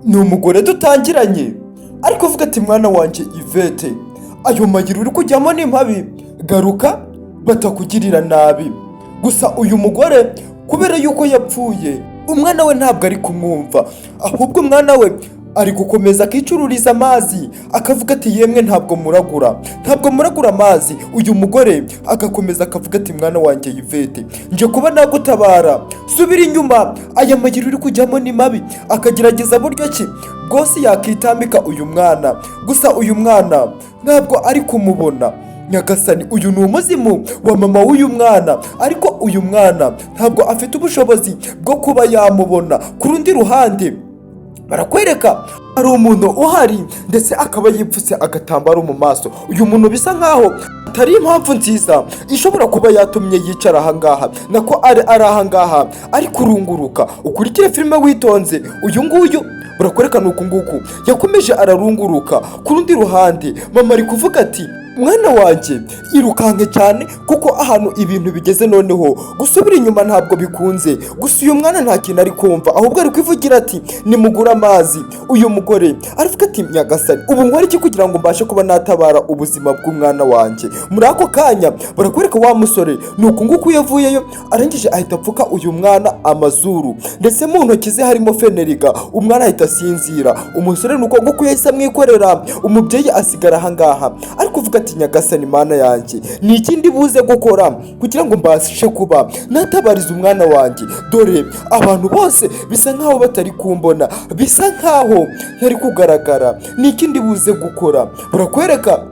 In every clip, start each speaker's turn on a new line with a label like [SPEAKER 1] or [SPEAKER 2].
[SPEAKER 1] Ni umugore dutangiranye ariko avuga ati: "Mwana wanjye Yvette, ayo mayira uri kujyamo ni mabi, garuka batakugirira nabi." Gusa uyu mugore, kubera yuko yapfuye, umwana we ntabwo ari kumwumva, ahubwo umwana we ari gukomeza akicururiza amazi, akavuga ati: "Yemwe, ntabwo muragura, ntabwo muragura amazi." Uyu mugore agakomeza akavuga ati: "Mwana wanjye Yvette, nje kuba nagutabara, subira inyuma, aya mayira uri kujyamo ni mabi." Akagerageza buryo ki bwose yakitambika uyu mwana, gusa uyu mwana ntabwo ari kumubona. Nyagasani, uyu ni umuzimu wa mama w'uyu mwana, ariko uyu mwana ntabwo afite ubushobozi bwo kuba yamubona. Ku rundi ruhande barakwereka hari umuntu uhari, ndetse akaba yipfutse agatambaro mu maso. Uyu muntu bisa nkaho atari impamvu nziza ishobora kuba yatumye yicara ahangaha, nako ari ahangaha ari kurunguruka. Ukurikire filime witonze. Uyu nguyu barakwereka ni uku nguku yakomeje ararunguruka. Ku rundi ruhande mama ari kuvuga ati: "Mwana wanjye, irukanke cyane, kuko ahantu ibintu bigeze noneho gusubira inyuma ntabwo bikunze." Gusa uyu mwana nta kintu ari kumva, ahubwo ari kwivugira ati: "Nimugure amazi." Uyu mugore aravuga ati: "Nyagasani, ubu nkora iki kugira ngo mbashe kuba natabara ubuzima bw'umwana wanjye?" Muri ako kanya barakwereka wa musore ni uku nguku yavuyeyo, arangije ahita apfuka uyu mwana amazuru, ndetse mu ntoki ze harimo Phenergan. Umwana ahita asinzira. Umusore ni uko nguku yahise amwikorera, umubyeyi asigara ahangaha ari kuvuga ati: "Nyagasani Mana yanjye, ni ikindi buze gukora kugira ngo mbashe kuba natabariza umwana wanjye? Dore abantu bose bisa nkaho batari kumbona, bisa nkaho ntari kugaragara, ni ikindi buze gukora?" Barakwereka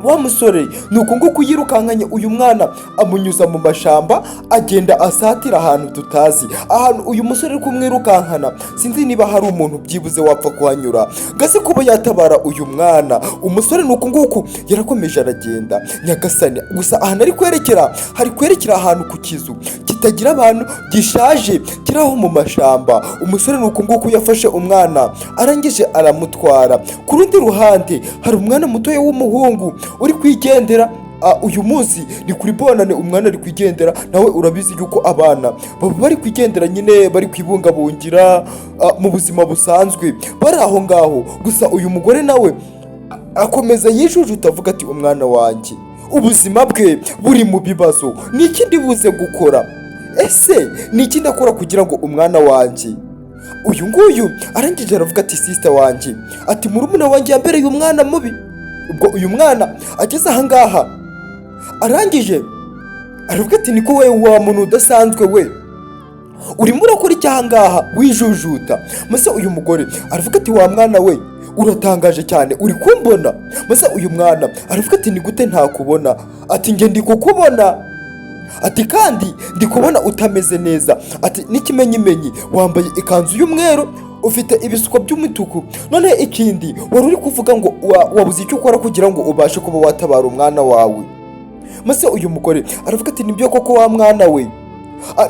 [SPEAKER 1] wa musore ni uku nguku yirukankanye uyu mwana, amunyuza mu mashamba, agenda asatira ahantu tutazi. Ahantu uyu musore ari kumwirukankana, sinzi niba hari umuntu byibuze wapfa kuhanyura gase kuba yatabara uyu mwana. Umusore ni uku nguku yarakomeje aragenda. Nyagasani, gusa ahantu ari kwerekera, hari kwerekera ahantu ku kizu kitagira abantu, gishaje, kiri aho mu mashamba. Umusore ni uku nguku yafashe umwana, arangije aramutwara. Ku rundi ruhande hari umwana mutoya w'umuhungu uri kwigendera. Uyu munsi ni kuri Bonane, umwana ari kwigendera nawe. Urabizi yuko abana baba bari kwigendera nyine, bari kwibungabungira mu buzima busanzwe, bari aho ngaho. Gusa uyu mugore nawe akomeza yijujuta avuga ati: "Umwana wanjye ubuzima bwe buri mu bibazo, ni ikindi buze gukora? Ese ni iki ndakora kugira ngo umwana wanjye?" Uyu nguyu arangije aravuga ati: "Sister wanjye," ati: "murumuna wanjye yambereye umwana mubi." Ubwo uyu mwana ageze ahangaha, arangije aravuga ati: "Niko we, wa muntu udasanzwe we, urimo urakora iki ahangaha wijujuta?" Maze uyu mugore aravuga ati: "Wa mwana we, uratangaje cyane, uri kumbona?" Maze uyu mwana aravuga ati: "Ni gute ntakubona?" Ati: "Njye ndi kukubona," ati: "kandi ndi kubona utameze neza," ati: "n'ikimenyimenyi wambaye ikanzu y'umweru, ufite ibisuko by'umutuku. None ikindi wari uri kuvuga ngo wabuze icyo ukora kugira ngo ubashe kuba watabara umwana wawe." Maze uyu mugore aravuga ati: "Nibyo koko, wa mwana we.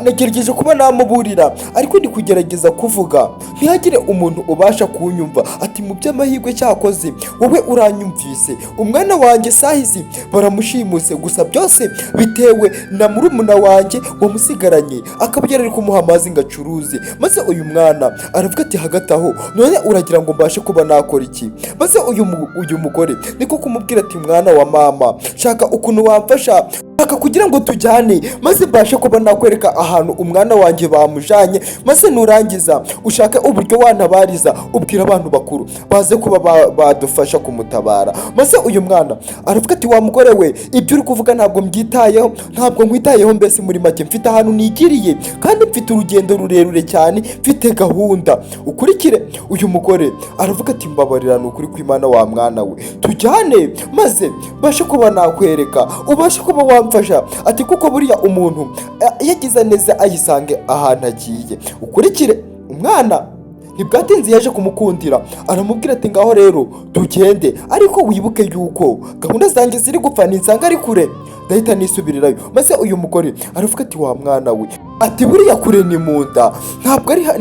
[SPEAKER 1] Nagerageje kuba namuburira, ariko ndi kugerageza kuvuga ntihagire umuntu ubasha kunyumva." Ati: "Mu by'amahirwe cyakoze wowe uranyumvise. Umwana wanjye sahizi baramushimuse, gusa byose bitewe na murumuna wanjye wamusigaranye, akaba yari ari kumuha amazi ngo acuruze." Maze uyu mwana aravuga ati: "Hagati aho, none uragira ngo mbashe kuba nakora iki?" Maze uyu mugore niko kumubwira ati: "Mwana wa mama, shaka ukuntu wamfasha, shaka kugira ngo tujyane, maze mbashe kuba nakwereka ahantu umwana wanjye bamujanye, maze nurangiza ushake uburyo wantabariza, ubwira abantu bakuru baze kuba badufasha kumutabara." Maze uyu mwana aravuga ati: "Wa mugore we, ibyo uri kuvuga ntabwo mbyitayeho, ntabwo nkwitayeho. Mbese muri make mfite ahantu nigiriye, kandi mfite urugendo rurerure cyane, mfite gahunda." Ukurikire, uyu mugore aravuga ati: "Mbabarira, ni ukuri kw'Imana, wa mwana we, tujyane maze mbashe kuba nakwereka, ubashe kuba wamfasha," ati: "kuko buriya umuntu iyo agize neza ayisange ahantu agiye." Ukurikire, umwana ntibwatinze yaje kumukundira, aramubwira ati: "Ngaho rero tugende, ariko wibuke yuko gahunda zanjye ziri gupfa, ninsanga ari kure ndahita nisubirirayo." Maze uyu mugore aravuga ati: "Wa mwana we." Ati: "Buriya kure ni mu nda,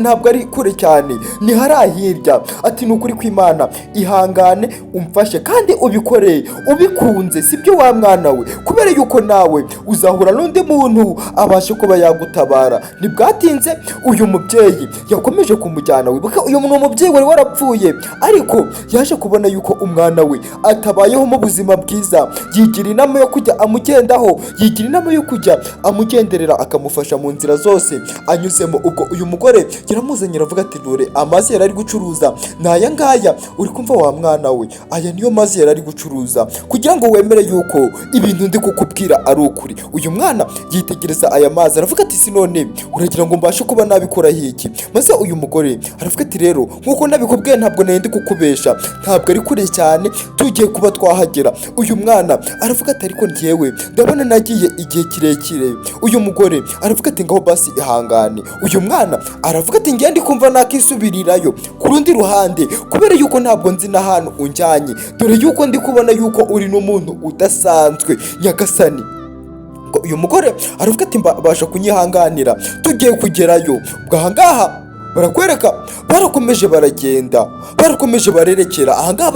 [SPEAKER 1] ntabwo ari kure cyane, ni hariya hirya." Ati: "Ni ukuri kw'Imana, ihangane umfashe kandi ubikore ubikunze, sibyo wa mwana we? Kubera yuko nawe uzahura n'undi muntu abashe kuba yagutabara." Ntibwatinze, uyu mubyeyi yakomeje kumujyana. Wibuka uyu ni umubyeyi wari warapfuye, ariko yaje kubona yuko umwana we atabayeho mu buzima bwiza, yigira inama yo kujya amugendaho, yigira inama yo kujya amugenderera, akamufasha mu nzira zose anyuzemo. Ubwo uyu mugore yaramuzanye, aravuga ati: "Dore amazi yari ari gucuruza ni aya ngaya. Uri kumva wa mwana we? Aya niyo mazi yari ari gucuruza kugira ngo wemere yuko ibintu ndi kukubwira ari ukuri." Uyu mwana yitegereza aya mazi, aravuga ati: "Si none uragira ngo mbashe kuba nabikoraho iki?" Maze uyu mugore aravuga ati: "Rero nk'uko nabikubwiye, ntabwo nari ndi kukubesha, ntabwo ari kure cyane, tugiye kuba twahagera." Uyu mwana aravuga ati: "Ariko njyewe ndabona nagiye igihe kirekire." Uyu mugore aravuga ati: "Ngaho basi ihangane." Uyu mwana aravuga ati: "Ngende kumva nakisubirirayo ku rundi ruhande, kubera yuko ntabwo nzi n'ahantu unjyanye, dore yuko ndi kubona yuko uri n'umuntu udasanzwe, nyagasani." Ngo uyu mugore aravuga ati: "Mbasha kunyihanganira, tugiye kugerayo." Ubwo ahangaha barakwereka barakomeje baragenda, barakomeje barerekera. Ahangaha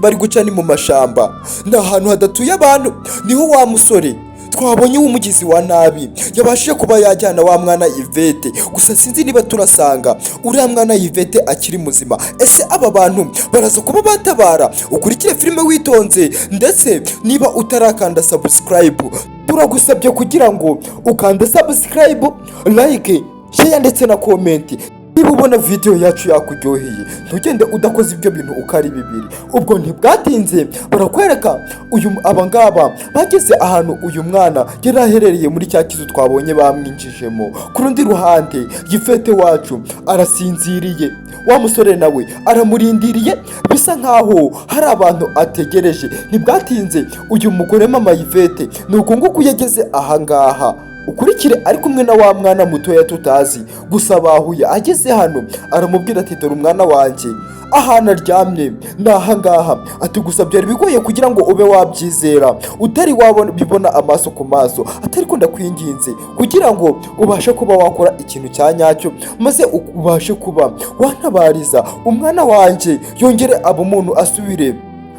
[SPEAKER 1] bari guca ni mu mashamba, ni ahantu hadatuye abantu. Niho wa musore twabonye w'umugizi wa nabi yabashije kuba yajyana wa mwana Yvette. Gusa sinzi niba turasanga uriya mwana Yvette akiri muzima. Ese aba bantu baraza kuba batabara? Ukurikire filime witonze, ndetse niba utarakanda subscribe, turagusabye kugira ngo ukande subscribe, like, share ndetse na comment. Niba ubona video yacu yakuryoheye, ntugende udakoze ibyo bintu uko ari bibiri. Ubwo ntibwatinze, barakwereka uyu aba ngaba bageze ahantu uyu mwana yari aherereye muri cya kizu twabonye bamwinjijemo. Ku rundi ruhande, Yvette wacu arasinziriye, wa musore nawe aramurindiriye, bisa nkaho hari abantu ategereje. Ntibwatinze, uyu mugore mama Yvette ni uku nguku yageze ahangaha, ukurikire, ari kumwe na wa mwana mutoya tutazi, gusa bahuye ageze hano. Aramubwira ati: "Dore umwana wanjye ahantu aryamye ni ahangaha." Ati: "Gusa byari bigoye kugira ngo ube wabyizera utari wabona bibona amaso ku maso." Atari ko ndakwinginze kugira ngo ubashe kuba wakora ikintu cya nyacyo, maze ubashe kuba wantabariza umwana wanjye, yongere aba umuntu, asubire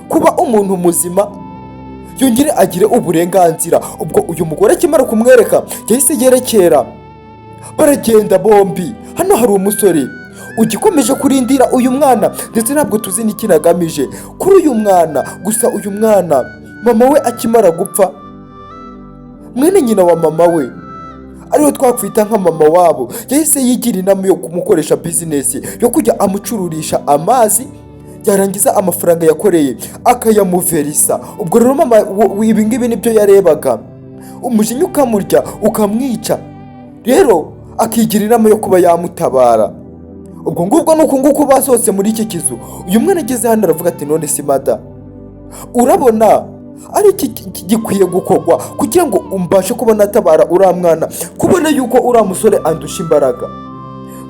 [SPEAKER 1] kuba umuntu muzima, yongere agire uburenganzira. Ubwo uyu mugore akimara kumwereka, yahise yerekera, baragenda bombi. Hano hari umusore ugikomeje kurindira uyu mwana, ndetse ntabwo tuzi n'ikintu agamije kuri uyu mwana. Gusa uyu mwana, mama we akimara gupfa, mwene nyina wa mama we, ariwe twakwita nka mama wabo, yahise yigira inama yo kumukoresha bizinesi yo kujya amucururisha amazi, yarangiza amafaranga yakoreye akayamuverisa. Ubwo rero mama ibi ngibi nibyo yarebaga, umujinya ukamurya ukamwica, rero akigira inama yo kuba yamutabara. Ubwo ngubwo ni uku nguku basohotse muri iki kizu. Uyu mwana ageze hano aravuga ati: "None si mada, urabona ari iki gikwiye gukorwa kugira ngo mbashe kuba natabara uriya mwana, kubona yuko uriya musore andusha imbaraga?"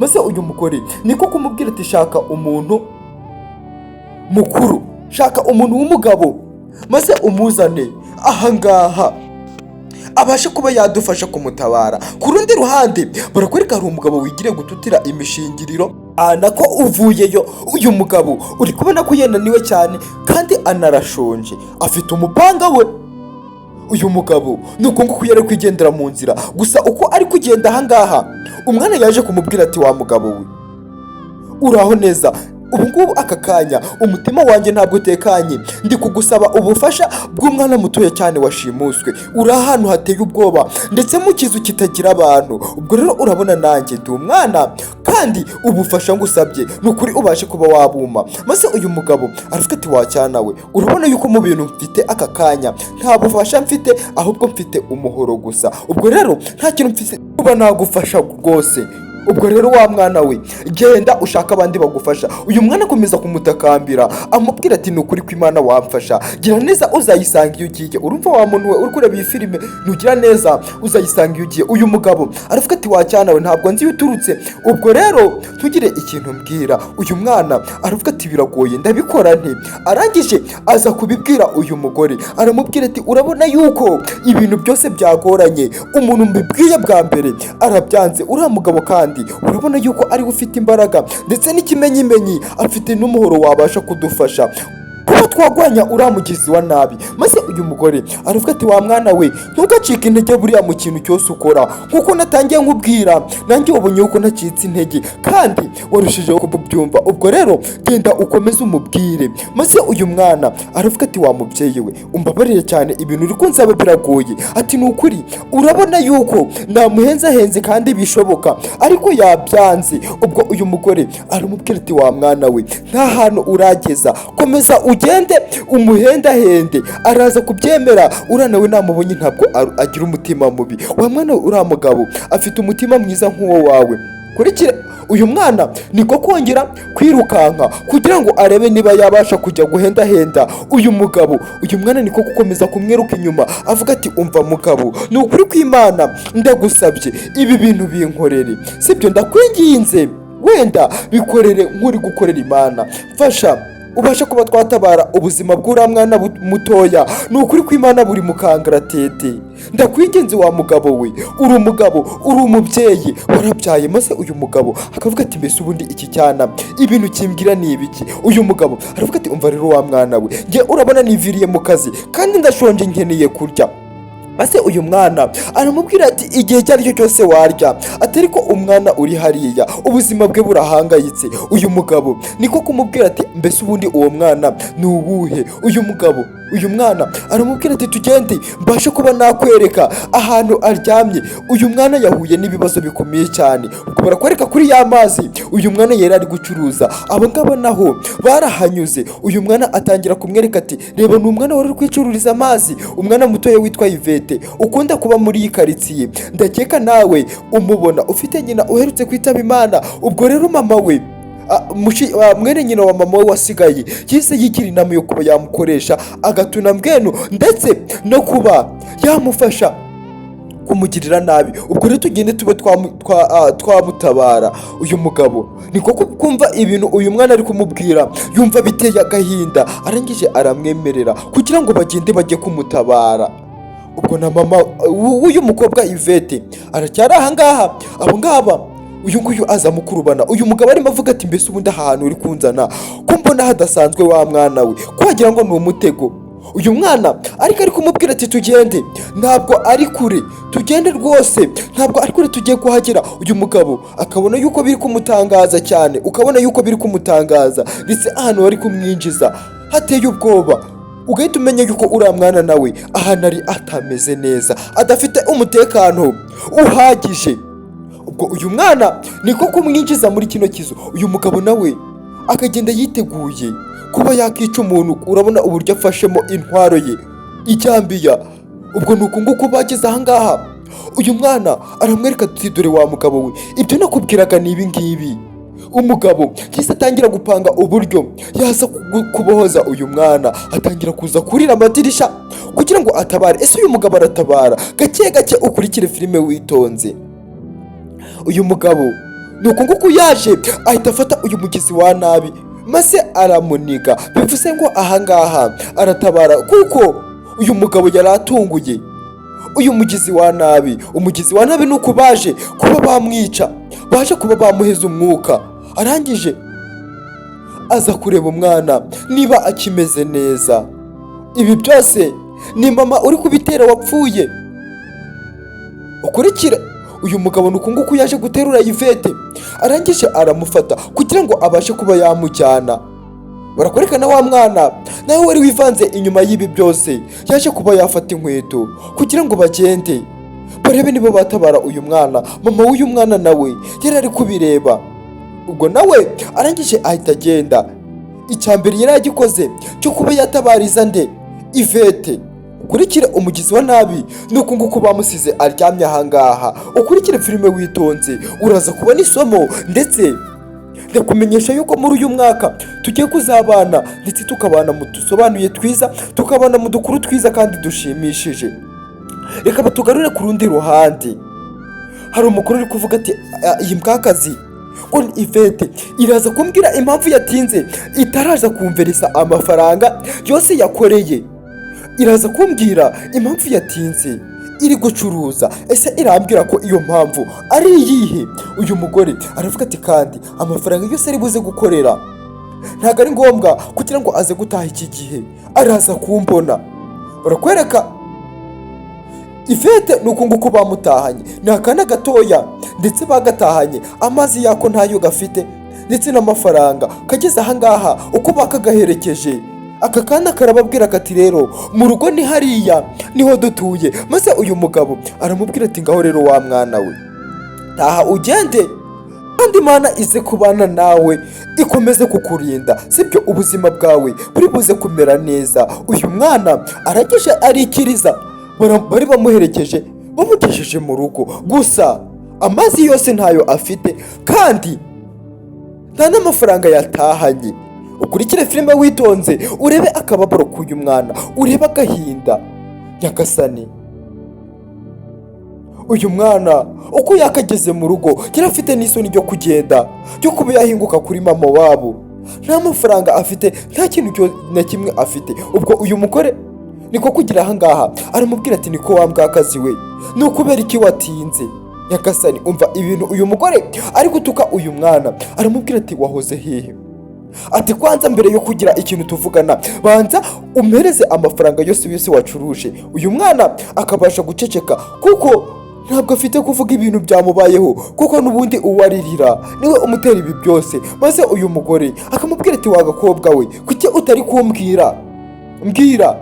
[SPEAKER 1] Maze uyu mugore niko kumubwira ati: "Shaka umuntu mukuru, shaka umuntu w'umugabo, maze umuzane ahangaha abashe kuba yadufasha kumutabara." Ku rundi ruhande, barakwereka hari umugabo wigiriye gututira imishingiriro nako uvuyeyo. Uyu mugabo uri kubona ko yananiwe cyane kandi anarashonje, afite umupanga we. Uyu mugabo ni uko nguko yari kwigendera mu nzira. Gusa uko ari kugenda ahangaha, umwana yaje kumubwira ati: "Wa mugabo we, uraho neza? Ubu ngubu aka kanya umutima wanjye ntabwo utekanye. Ndi kugusaba ubufasha bw'umwana mutoya cyane washimuswe, uri ahantu hateye ubwoba ndetse mu kizu kitagira abantu. Ubwo rero urabona nanjye ndi umwana, kandi ubufasha ngusabye ni ukuri ubashe kuba wabuma." Maze uyu mugabo aravuga ati: "Wacyana we, urabona yuko mu bintu mfite aka kanya nta bufasha mfite, ahubwo mfite umuhoro gusa. Ubwo rero nta kintu mfite kuba nagufasha rwose." Ubwo rero wa mwana we, genda ushaka abandi bagufasha. Uyu mwana akomeza kumutakambira, amubwira ati: "Ni ukuri kw'Imana wamfasha, gira neza uzayisanga iyo ugiye." Urumva wa muntu we uri kureba iyi filime, nugira neza uzayisanga iyo ugiye. Uyu mugabo aravuga ati: "Wacyana we, ntabwo nzi iyo uturutse, ubwo rero ntugire ikintu mbwira." Uyu mwana aravuga ati: "Biragoye, ndabikora nte?" Arangije aza kubibwira uyu mugore, aramubwira ati: "Urabona yuko ibintu byose byagoranye, umuntu mbibwiye bwa mbere arabyanze. Uriya mugabo kandi urabona yuko ariwe ufite imbaraga, ndetse n'ikimenyimenyi afite n'umuhoro wabasha kudufasha kuba twagwanya uriya mugizi wa nabi." Maze uyu mugore aravuga ati: "Wa mwana we, ntugacike intege buriya mu kintu cyose ukora. Nkuko natangiye nkubwira, nanjye wabonye yuko ntacitse intege kandi warushijeho kubyumva. Ubwo rero genda ukomeze umubwire." Maze uyu mwana aravuga ati: "Wa mubyeyi we, umbabarire cyane, ibintu uri kunsaba biragoye." Ati: "Ni ukuri urabona yuko namuhenzahenze kandi bishoboka, ariko yabyanze." Ubwo uyu mugore aramubwira ati: "Wa mwana we, nta hantu urageza, komeza ugende umuhendahende, araza kubyemera. Uriya nawe namubonye ntabwo agira umutima mubi. Wa mwana we, uriya mugabo afite umutima mwiza nk'uwo wawe." Kurikira uyu mwana niko kongera kwirukanka kugira ngo arebe niba yabasha kujya guhendahenda uyu mugabo. Uyu mwana niko gukomeza kumwiruka inyuma, avuga ati: "Umva mugabo, ni ukuri kw'Imana ndagusabye, ibi bintu binkorere, sibyo? Ndakwinginze, wenda bikorere nk'uri gukorera Imana. Mfasha ubashe kuba twatabara ubuzima bw'uriya mwana mutoya. Ni ukuri kw'Imana buri mu kangaratete. Ndakwinginze wa mugabo we, uri umugabo, uri umubyeyi, warabyaye." Maze uyu mugabo akavuga ati: "Mbese ubundi iki cyana ibintu kimbwira ni ibiki?" Uyu mugabo aravuga ati: "Umva rero wa mwana we, njye urabona niviriye mu kazi kandi ndashonje, nkeneye kurya." Maze uyu mwana aramubwira ati: "Igihe icyo ari cyo cyose warya." Ati: "Ariko umwana uri hariya ubuzima bwe burahangayitse." Uyu mugabo niko kumubwira ati: "Mbese ubundi uwo mwana ni uwuhe?" Uyu mugabo, uyu mwana aramubwira ati: "Tugende mbashe kuba nakwereka ahantu aryamye. Uyu mwana yahuye n'ibibazo bikomeye cyane." Ubwo barakwereka kuri ya mazi uyu mwana yari ari gucuruza, abo ngabo naho barahanyuze. Uyu mwana atangira kumwereka ati: "Reba, ni umwana wari uri kwicururiza amazi, umwana mutoya witwa Yvette ukunda kuba muri iyi karitsiye. Ndakeka nawe umubona, ufite nyina uherutse kwitaba Imana. Ubwo rero mama we, mwene nyina wa mama we wasigaye yahise yigira inama yo kuba yamukoresha agatuna mbwenu, ndetse no kuba yamufasha kumugirira nabi. Ubwo rero tugende tube twamutabara." Uyu mugabo niko kumva ibintu uyu mwana ari kumubwira, yumva biteye agahinda. Arangije aramwemerera kugira ngo bagende bajye kumutabara. Ubwo na mama w'uyu mukobwa Yvette aracyari ahangaha. Abo ngaba, uyu nguyu aza mukurubana uyu mugabo arimo avuga ati: "Mbese ubundi ahantu uri kunzana ko mbona hadasanzwe, wa mwana we, ko wagira ngo ni umutego?" Uyu mwana ariko ari kumubwira ati: "Tugende, ntabwo ari kure, tugende rwose, ntabwo ari kure, tugiye kuhagera." Uyu mugabo akabona yuko biri kumutangaza cyane, ukabona yuko biri kumutangaza, ndetse ahantu bari kumwinjiza hateye ubwoba, ugahita umenya yuko uriya mwana nawe ahantu ari atameze neza, adafite umutekano uhagije. Ubwo uyu mwana niko kumwinjiza muri kino kizu. Uyu mugabo nawe akagenda yiteguye kuba yakica umuntu. Urabona uburyo afashemo intwaro ye, icyambiya. Ubwo ni uku nguku bageze ahangaha. Uyu mwana aramwereka ati: "Dore wa mugabo we, ibyo nakubwiraga ni ibi ngibi." Umugabo yahise atangira gupanga uburyo yaza kubohoza uyu mwana, atangira kuza kurira amadirishya kugira ngo atabare. Ese uyu mugabo aratabara? Gake gake, ukurikire filime witonze. Uyu mugabo ni uku nguku yaje ahita afata uyu mugizi wa nabi maze aramuniga. Bivuze ngo ahangaha aratabara, kuko uyu mugabo yari atunguye uyu mugizi wa nabi. Umugizi wa nabi ni uko baje kuba bamwica, baje kuba bamuheza umwuka. Arangije aza kureba umwana niba akimeze neza. Ibi byose ni mama uri kubitera wapfuye. Ukurikire uyu mugabo ni uku nguku yaje guterura Yvette, arangije aramufata kugira ngo abashe kuba yamujyana. Barakwerekana wa mwana nawe wari wivanze inyuma y'ibi byose, yaje kuba yafata inkweto kugira ngo bagende barebe niba batabara uyu mwana. Mama w'uyu mwana nawe yari ari kubireba. Ubwo nawe arangije ahita agenda. Icya mbere yari agikoze cyo kuba yatabariza nde? Yvette. Ukurikire umugizi wa nabi nuko nguko bamusize aryamye ahangaha. Ukurikire filime witonze, uraza kubona isomo, ndetse ndakumenyesha yuko muri uyu mwaka tugiye kuzabana, ndetse tukabana mu dusobanuye twiza, tukabana mu dukuru twiza kandi dushimishije. Reka batugarure ku rundi ruhande. Hari umukuru uri kuvuga ati: "Ah, iyi mbwakazi ngo ni Ivete iraza kumbwira impamvu yatinze itaraza kumveresa amafaranga yose yakoreye. Iraza kumbwira impamvu yatinze iri gucuruza. Ese irambwira ko iyo mpamvu ari iyihe?" Uyu mugore aravuga ati: "Kandi amafaranga yose ari buze gukorera ntabwo ari ngombwa kugira ngo aze gutaha iki gihe, araza kumbona." Barakwereka Ivete ni uku nguku bamutahanye. Ni akana gatoya, ndetse bagatahanye amazi yako ntayo gafite, ndetse n'amafaranga. Kageze ahangaha, uko bakagaherekeje, aka kana karababwira kati: "Rero mu rugo ni hariya, niho dutuye." Maze uyu mugabo aramubwira ati: "Ngaho rero wa mwana we, taha ugende, kandi Imana ize kubana nawe, ikomeze kukurinda, sibyo? Ubuzima bwawe buri buze kumera neza." Uyu mwana arangije arikiriza. Bari bamuherekeje, bamugejeje mu rugo, gusa amazi yose ntayo afite kandi nta n'amafaranga yatahanye. Ukurikire filime witonze, urebe akababaro k'uyu mwana, urebe agahinda. Nyagasani, uyu mwana uko yakageze mu rugo yari afite n'isoni ryo kugenda, ryo kuba yahinguka kuri mama wabo. Nta mafaranga afite, nta kintu na kimwe afite. Ubwo uyu mugore niko kugira ahangaha aramubwira ati: "Niko wa mbwakazi we, ni ukubera iki watinze?" Nyagasani, umva ibintu uyu mugore ari gutuka uyu mwana. Aramubwira ati: "Wahoze hehe?" Ati: "Kwanza mbere yo kugira ikintu tuvugana, banza umpereze amafaranga yose yose wacuruje." Uyu mwana akabasha guceceka kuko ntabwo afite kuvuga ibintu byamubayeho, kuko n'ubundi uwo aririra niwe umutera ibi byose. Maze uyu mugore akamubwira ati: "Wa gakobwa we, kuki utari kumbwira? Mbwira."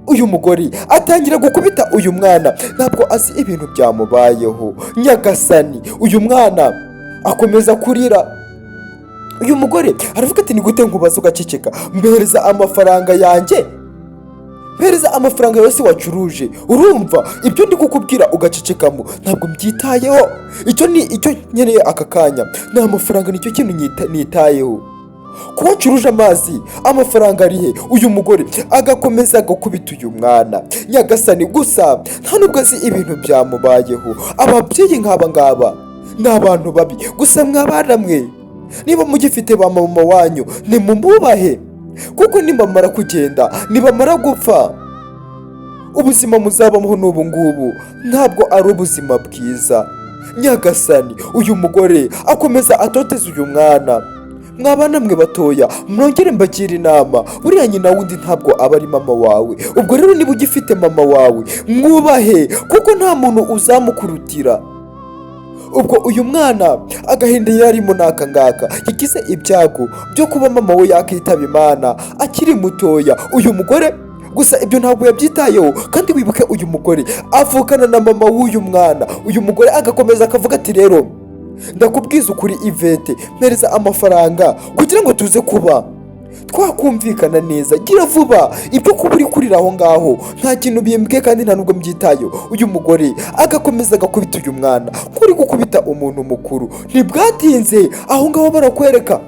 [SPEAKER 1] Uyu mugore atangira gukubita uyu mwana, ntabwo azi ibintu byamubayeho. Nyagasani, uyu mwana akomeza kurira. Uyu mugore aravuga ati: "Ni gute nkubaza ugaceceka? Mpereza amafaranga yanjye, mpereza amafaranga yose wacuruje. Urumva ibyo ndi kukubwira ugacecekamo? Ntabwo mbyitayeho. Icyo ni icyo nkeneye aka kanya ni amafaranga, nicyo kintu nitayeho. Kuba wacuruje amazi, amafaranga ari he?" Uyu mugore agakomeza gukubita uyu mwana. Nyagasani, gusa nta nubwo azi ibintu byamubayeho. Ababyeyi nk'aba ngaba ni abantu babi. Gusa mwabana mwe, niba mugifite ba mama wanyu, nimumubahe, kuko nibamara kugenda, nibamara gupfa, ubuzima muzabaho n'ubu ngubu ntabwo ari ubuzima bwiza. Nyagasani, uyu mugore akomeza atoteza uyu mwana. Mwabana mwe batoya, mwongere mbagira inama: buriya nyina wundi ntabwo aba ari mama wawe. Ubwo rero niba ugifite mama wawe, mwubahe, kuko nta muntu uzamukurutira. Ubwo uyu mwana agahinda yarimo n'aka ngaka, yagize ibyago byo kuba mama we yakitaba Imana akiri mutoya. Uyu mugore gusa ibyo ntabwo yabyitayeho. Kandi wibuke, uyu mugore avukana na mama w'uyu mwana. Uyu mugore agakomeza akavuga ati: "Rero ndakubwiza ukuri Ivete, mpereza amafaranga kugira ngo tuze kuba twakumvikana neza. Gira vuba. Ibyo kuba uri kurira aho ngaho nta kintu bimbwiye kandi nta nubwo mbyitayeho." Uyu mugore agakomeza agakubita uyu mwana kuri gukubita umuntu mukuru. Ntibwatinze, aho ngaho barakwereka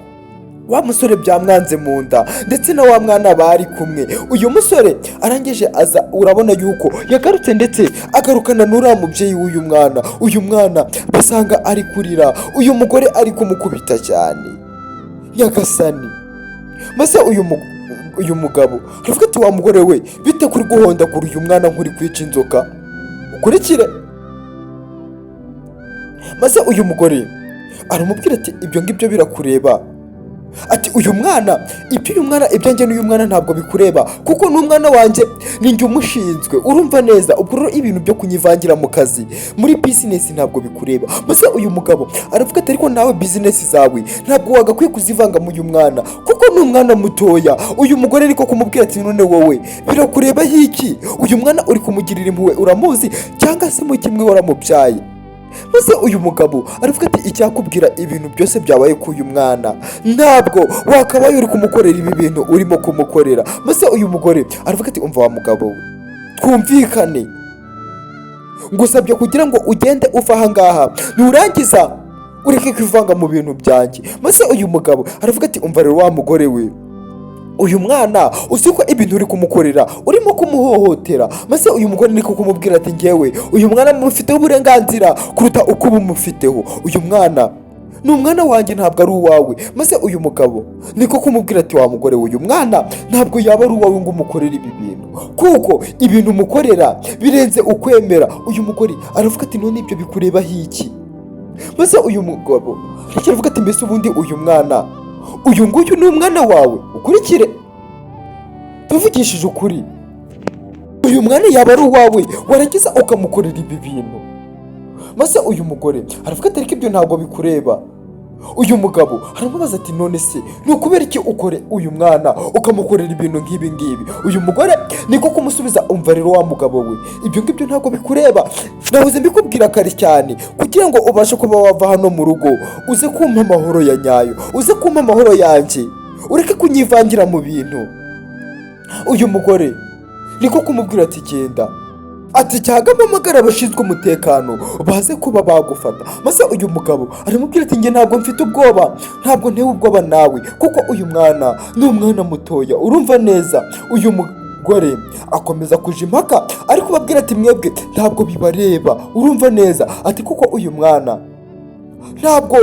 [SPEAKER 1] wa musore byamwanze mu nda, ndetse na wa mwana bari kumwe. Uyu musore arangije aza, urabona yuko yagarutse, ndetse agarukana n'uriya mubyeyi w'uyu mwana. Uyu mwana basanga ari kurira, uyu mugore ari kumukubita cyane. Nyagasani, maze uyu mugabo aravuga ati: "Wa mugore we, bite kuri guhondagura uyu mwana nk'uri kwica inzoka?" Ukurikire. Maze uyu mugore aramubwira ati: "Ibyo ngibyo birakureba?" Ati: "Uyu mwana, ibyo uyu mwana, ibyanjye n'uyu mwana ntabwo bikureba, kuko ni umwana wanjye, ni njye umushinzwe, urumva neza? Ubwo rero ibintu byo kunyivangira mu kazi, muri bizinesi, ntabwo bikureba." Maze uyu mugabo aravuga ati: "Ariko nawe bizinesi zawe ntabwo wagakwiye kuzivanga mu uyu mwana, kuko ni umwana mutoya." Uyu mugore ariko kumubwira ati: "None wowe birakureba iki? Uyu mwana uri kumugirira impuhwe, uramuzi cyangwa se mu kimwe waramubyaye?" Maze uyu mugabo aravuga ati: "Icyakubwira ibintu byose byabaye kuri uyu mwana, ntabwo wakabaye uri kumukorera ibi bintu urimo kumukorera." Maze uyu mugore aravuga ati: "Umva wa mugabo we, Twumvikane, ngusabye kugira ngo ugende uva aha ngaha, nurangiza ureke kwivanga mu bintu byanjye. Maze uyu mugabo aravuga ati: "Umva rero wa mugore we, uyu mwana uzi ko ibintu uri kumukorera urimo kumuhohotera?" Maze uyu mugore niko kumubwira ati: "Ngewe uyu mwana mufiteho uburenganzira kuruta uko uba umufiteho. Uyu mwana ni umwana wanjye, ntabwo ari uwawe." Maze uyu mugabo niko kumubwira ati: "Wa mugore we, uyu mwana ntabwo yaba ari uwawe ngo umukorere ibi bintu, kuko ibintu umukorera birenze ukwemera." Uyu mugore aravuga ati: "None ibyo bikurebaho iki?" Maze uyu mugabo aravuga ati: "Mbese ubundi uyu mwana, uyu nguyu ni umwana wawe? Ukurikire, tuvugishije ukuri, uyu mwana yaba ari uwawe warangiza ukamukorera ibi bintu?" Maze uyu mugore aravuga ati: "Ariko ibyo ntabwo bikureba." Uyu mugabo aramubaza ati: "None se ni ukubera iki ukore uyu mwana ukamukorera ibintu nk'ibi ngibi?" Uyu mugore niko kumusubiza: "Umva rero wa mugabo we, ibyo ngibyo ntabwo bikureba. Nahoze mbikubwira kare cyane kugira ngo ubashe kuba wava hano mu rugo, uze kumpa amahoro ya nyayo, uze kumpa amahoro yanjye, ureke kunyivangira mu bintu." Uyu mugore niko kumubwira ati: "Genda," ati, "cyangwa mpamagara abashinzwe umutekano baze kuba bagufata." Maze uyu mugabo aramubwira ati: "Njye ntabwo mfite ubwoba, ntabwo ntewe ubwoba nawe, kuko uyu mwana ni umwana mutoya, urumva neza?" Uyu mugore akomeza kuja impaka, ariko babwira ati: "Mwebwe ntabwo bibareba, urumva neza?" Ati: "Kuko uyu mwana ntabwo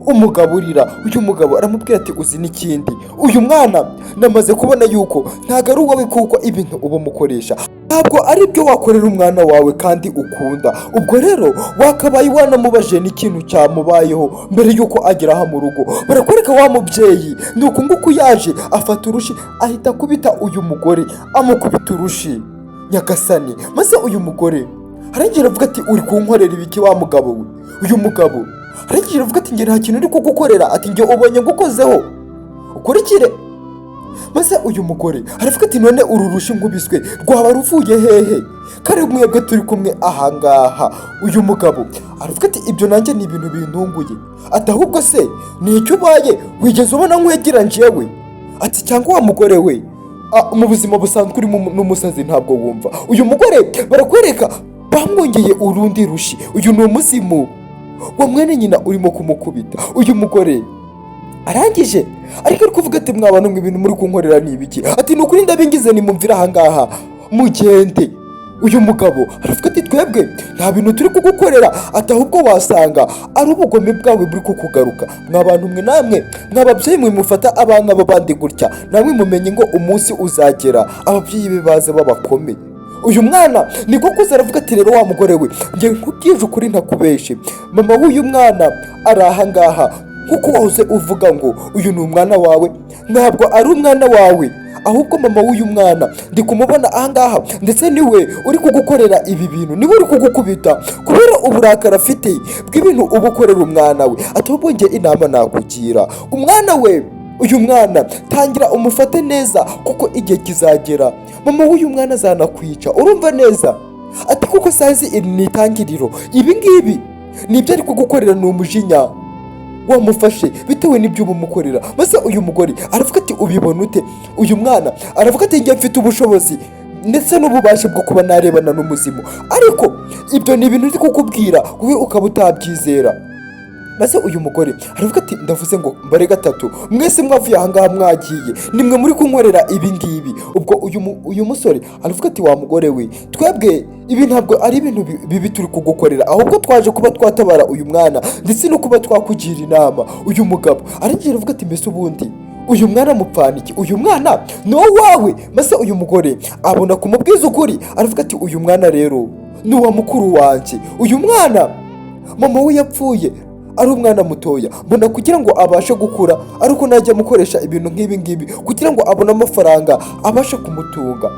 [SPEAKER 1] umugaburira." Uyu mugabo aramubwira ati: "Uzi n'ikindi? Uyu mwana namaze kubona yuko ntabwo ari uwawe, kuko ibintu uba umukoresha ntabwo ari byo wakorera umwana wawe kandi ukunda. Ubwo rero wakabaye wanamubaje n'ikintu cyamubayeho mbere y'uko agera aha mu rugo." Barakwereka wa mubyeyi ni uku nguku yaje afata urushi, ahita akubita uyu mugore, amukubita urushi, nyagasani. Maze uyu mugore arangije aravuga ati: "Uri kunkorera ibiki wa mugabo we?" Uyu mugabo arangije aravuga ati: "Njye nta kintu uri kugukorera." Ati: "Njye ubonye ngukozeho? Ukurikire." Maze uyu mugore aravuga ati: "None uru rushi nkubiswe rwaba ruvuye hehe kare mwebwe turi kumwe ahangaha?" Uyu mugabo aravuga ati: "Ibyo nanjye ni ibintu bintunguye." Ati: "Ahubwo se ni icyo ubaye wigeze ubona nkwegera njyewe?" Ati: "Cyangwa wa mugore we, mu buzima busanzwe urimo n'umusazi, ntabwo wumva." Uyu mugore barakwereka bamwongeye urundi rushi. Uyu ni umuzimu wa mwene nyina urimo kumukubita. Uyu mugore arangije ariko ari kuvuga ati: "Mwabana ngo ibintu muri kunkorera ni ibiki?" Ati: "Ni ukuri ndabingize, nimumvire ahangaha mugende." Uyu mugabo aravuga ati: "Twebwe nta bintu turi kugukorera." Ati: "Ahubwo wasanga ari ubugome bwawe buri kukugaruka. Mwa bantu mwe, namwe mwa babyeyi mwe mufata abana b'abandi gutya, namwe mumenye ngo umunsi uzagera ababyeyi be baze babakome." Uyu mwana niko kuza aravuga ati: "Rero wa mugore we, njye nkubwije ukuri ntakubeshe, mama w'uyu mwana ari ahangaha. Nkuko wahoze uvuga ngo uyu ni umwana wawe, ntabwo ari umwana wawe. Ahubwo mama w'uyu mwana ndi kumubona ahangaha, ndetse niwe uri kugukorera ibi bintu, niwe uri kugukubita kubera uburakari afite bw'ibintu uba ukorera umwana we." Ati: "Ahubwo njye inama nakugira, umwana we, uyu mwana tangira umufate neza, kuko igihe kizagera mama w'uyu mwana azanakwica, urumva neza?" Ati: "Kuko sazi iri ni itangiriro. Ibi ngibi ni ibyo ari kugukorera, ni umujinya wamufashe bitewe n'ibyo uba umukorera." Maze uyu mugore aravuga ati: "Ubibona ute?" Uyu mwana aravuga ati: "Njye mfite ubushobozi ndetse n'ububasha bwo kuba narebana n'umuzimu, ariko ibyo ni ibintu ndi kukubwira wowe ukaba utabyizera." Maze uyu mugore aravuga ati: "Ndavuze ngo mbare gatatu, mwese mwavuye ahangaha mwagiye, nimwe muri kunkorera ibi ngibi." Ubwo uyu musore aravuga ati: "Wa mugore we, twebwe ibi ntabwo ari ibintu bibi turi kugukorera, ahubwo twaje kuba twatabara uyu mwana ndetse no kuba twakugira inama." Uyu mugabo aragira aravuga ati: "Mbese ubundi uyu mwana mupfana iki? Uyu mwana ni uwawe?" Maze uyu mugore abona kumubwiza ukuri, aravuga ati: "Uyu mwana rero ni uwa mukuru wanjye. Uyu mwana mama we yapfuye ari umwana mutoya, mbona kugira ngo abashe gukura ariko najya amukoresha ibintu nk'ibi ngibi kugira ngo abone amafaranga abashe kumutunga."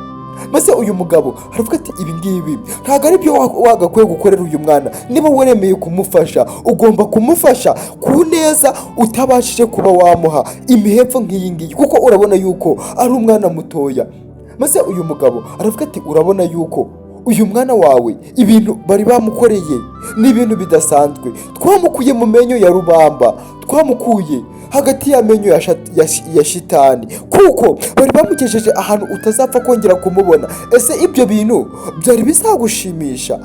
[SPEAKER 1] Maze uyu mugabo aravuga ati: "Ibi ngibi ntabwo ari byo wagakwiye gukorera uyu mwana. Niba waremeye kumufasha, ugomba kumufasha ku neza, utabashije kuba wamuha imihepfo nk'iyi ngiyi, kuko urabona yuko ari umwana mutoya." Maze uyu mugabo aravuga ati: "Urabona yuko Uyu mwana wawe, ibintu bari bamukoreye ni ibintu bidasanzwe. Twamukuye mu menyo ya rubamba, twamukuye hagati y'amenyo ya shitani, kuko bari bamugejeje ahantu utazapfa kongera kumubona. Ese ibyo bintu byari bizagushimisha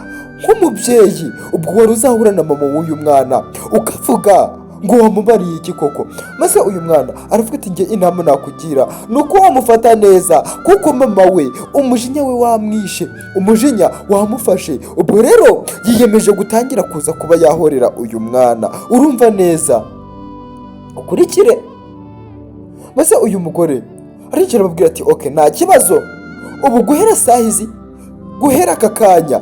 [SPEAKER 1] nk'umubyeyi? Ubwo wari uzahura na mama w'uyu mwana ukavuga ngo wamubariye iki koko? Maze uyu mwana aravuga ati: "Njye inama nakugira ni uko wamufata neza, kuko mama we umujinya we wamwishe, umujinya wamufashe." Ubwo rero yiyemeje gutangira kuza kuba yahorera uyu mwana. Urumva neza, ukurikire. Maze uyu mugore aricara, ababwira ati: "Okay, nta kibazo. Ubu guhera saa izi, guhera aka kanya,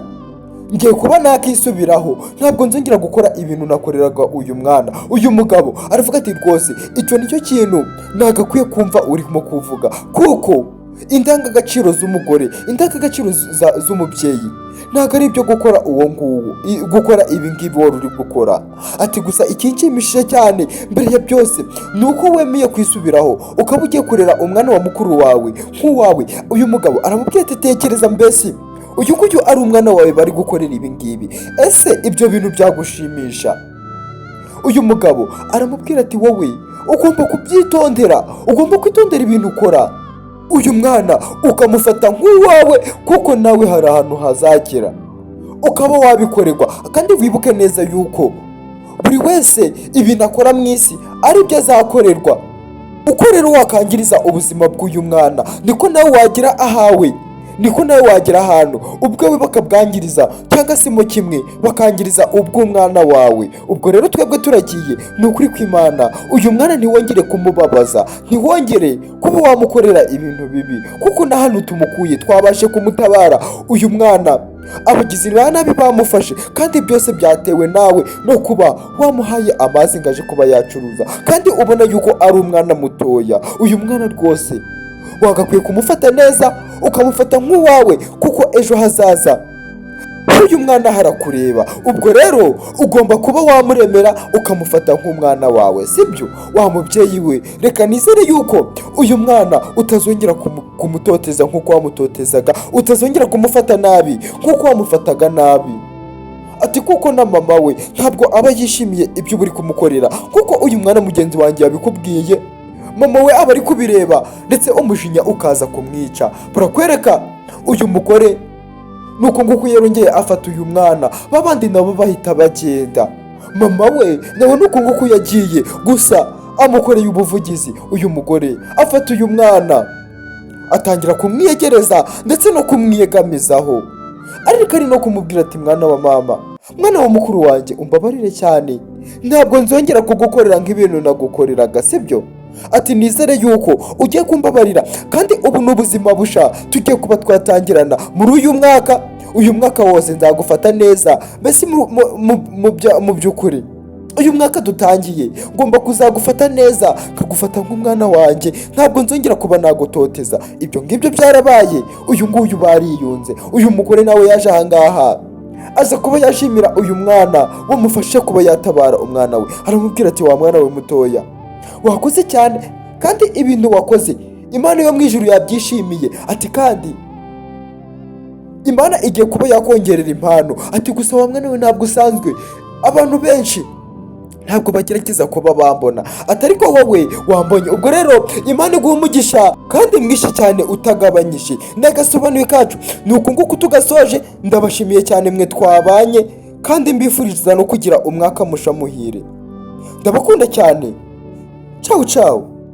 [SPEAKER 1] ngiye kuba nakisubiraho. Ntabwo nzongera gukora ibintu nakoreraga uyu mwana." Uyu mugabo aravuga ati: "Rwose icyo nicyo kintu nagakwiye kumva urimo kuvuga, kuko indangagaciro z'umugore, indangagaciro z'umubyeyi ntabwo ari ibyo gukora uwo nguwo, gukora ibi ngibi wari uri gukora." Ati: "Gusa ikinshimishije cyane mbere ya byose ni uko wemeye kwisubiraho, ukaba ugiye kurera umwana wa mukuru wawe nk'uwawe." Uyu mugabo aramubwira ati: "Tekereza mbese uyu nguyu ari umwana wawe bari gukorera ibi ngibi, ese ibyo bintu byagushimisha?" Uyu mugabo aramubwira ati: "Wowe ugomba kubyitondera, ugomba kwitondera ibintu ukora, uyu mwana ukamufata nk'uwawe, kuko nawe hari ahantu hazagera ukaba wabikorerwa. Kandi wibuke neza yuko buri wese ibintu akora mu isi ari byo azakorerwa. Uko rero wakangiriza ubuzima bw'uyu mwana, niko nawe wagira ahawe, niko nawe wagera ahantu ubwawe bakabwangiriza, cyangwa se mo kimwe bakangiriza ubw'umwana wawe. Ubwo rero twebwe turagiye, ni ukuri kw'Imana, uyu mwana ntiwongere kumubabaza, ntiwongere kuba wamukorera ibintu bibi, kuko na hano tumukuye twabashe kumutabara. Uyu mwana abagizi ba nabi bamufashe, kandi byose byatewe nawe no kuba wamuhaye amazi ngo aje kuba yacuruza, kandi ubona yuko ari umwana mutoya. Uyu mwana rwose wagakwiye kumufata neza, ukamufata nk'uwawe, kuko ejo hazaza uyu mwana harakureba. Ubwo rero ugomba kuba wamuremera, ukamufata nk'umwana wawe, sibyo wa mubyeyi we? Reka nizere yuko uyu mwana utazongera kumutoteza nk'uko wamutotezaga, utazongera kumufata nabi nk'uko wamufataga nabi." Ati: "Kuko na mama we ntabwo aba yishimiye ibyo uri kumukorera, kuko uyu mwana mugenzi wanjye yabikubwiye, mama we aba ari kubireba ndetse umujinya ukaza kumwica." Barakwereka uyu mugore nuko nguko yarongeye afata uyu mwana, babandi nabo bahita bagenda. Mama we nawe nuko nguko yagiye, gusa amukoreye ubuvugizi. Uyu mugore afata uyu mwana, atangira kumwiyegereza ndetse no kumwiyegamizaho, ariko ari no kumubwira ati: "Mwana wa mama, mwana wa mukuru wanjye, umbabarire cyane, ntabwo nzongera kugukorera nk'ibintu nagukoreraga, sibyo?" Ati: "Nizere yuko ugiye kumbabarira, kandi ubu ni ubuzima busha tugiye kuba twatangirana muri uyu mwaka. Uyu mwaka wose nzagufata neza. Mbese mu by'ukuri uyu mwaka dutangiye ngomba kuzagufata neza, nkagufata nk'umwana wanjye, ntabwo nzongera kuba nagutoteza." Ibyo ngibyo byarabaye. Uyu nguyu bariyunze. Uyu mugore nawe yaje ahangaha, aza kuba yashimira uyu mwana wamufashe kuba yatabara umwana we. Aramubwira ati: "Wa mwana we mutoya, wakoze cyane, kandi ibintu wakoze Imana yo mu ijuru yabyishimiye." Ati: "Kandi Imana igiye kuba yakongerera impano." Ati: "Gusa wa mwana we, ntabwo usanzwe. Abantu benshi ntabwo bagerageza kuba bambona." Ati: "Ariko wowe wambonye. Ubwo rero Imana iguha umugisha kandi mwinshi cyane utagabanyije." N'agasobanuye kacu ni uku nguku tugasoje. Ndabashimiye cyane mwe twabanye, kandi mbifuriza no kugira umwaka musha muhire. Ndabakunda cyane. Ciao ciao.